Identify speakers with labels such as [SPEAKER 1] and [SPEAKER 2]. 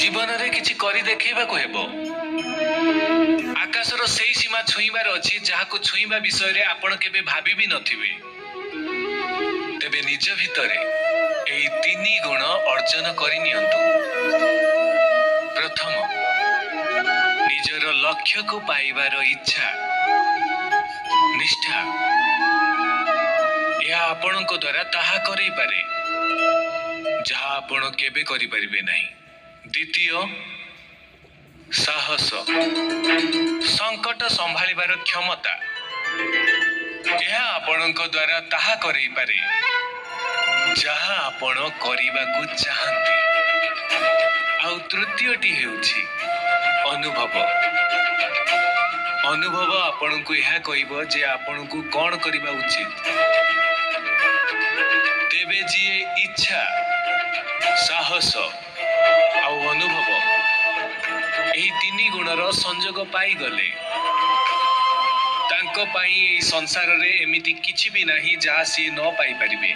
[SPEAKER 1] ଜୀବନରେ କିଛି କରି ଦେଖେଇବାକୁ ହେବ। ଆକାଶର ସେଇ ସୀମା ଛୁଇଁବାର ଅଛି, ଯାହାକୁ ଛୁଇଁବା ବିଷୟରେ ଆପଣ କେବେ ଭାବି ବି ନଥିବେ। ତେବେ ନିଜ ଭିତରେ ଏଇ ତିନି ଗୁଣ ଅର୍ଜନ କରିନିଅନ୍ତୁ। ପ୍ରଥମ, ନିଜର ଲକ୍ଷ୍ୟକୁ ପାଇବାର ଇଚ୍ଛା, ନିଷ୍ଠା। ଏହା ଆପଣଙ୍କ ଦ୍ୱାରା ତାହା କରେଇପାରେ, ଯାହା ଆପଣ କେବେ କରିପାରିବେ ନାହିଁ। ଦ୍ୱିତୀୟ, ସାହସ, ସଙ୍କଟ ସମ୍ଭାଳିବାର କ୍ଷମତା। ଏହା ଆପଣଙ୍କ ଦ୍ୱାରା ତାହା କରେଇପାରେ, ଯାହା ଆପଣ କରିବାକୁ ଚାହାନ୍ତି। ଆଉ ତୃତୀୟଟି ହେଉଛି ଅନୁଭବ। ଅନୁଭବ ଆପଣଙ୍କୁ ଏହା କହିବ ଯେ ଆପଣଙ୍କୁ କଣ କରିବା ଉଚିତ। ତେବେ ଯିଏ ଇଚ୍ଛା, ସାହସ ଆଉ ଅନୁଭବ, ଏହି ତିନି ଗୁଣର ସଂଯୋଗ ପାଇଗଲେ, ତାଙ୍କ ପାଇଁ ଏହି ସଂସାରରେ ଏମିତି କିଛି ବି ନାହିଁ, ଯାହା ସିଏ ନ ପାଇପାରିବେ।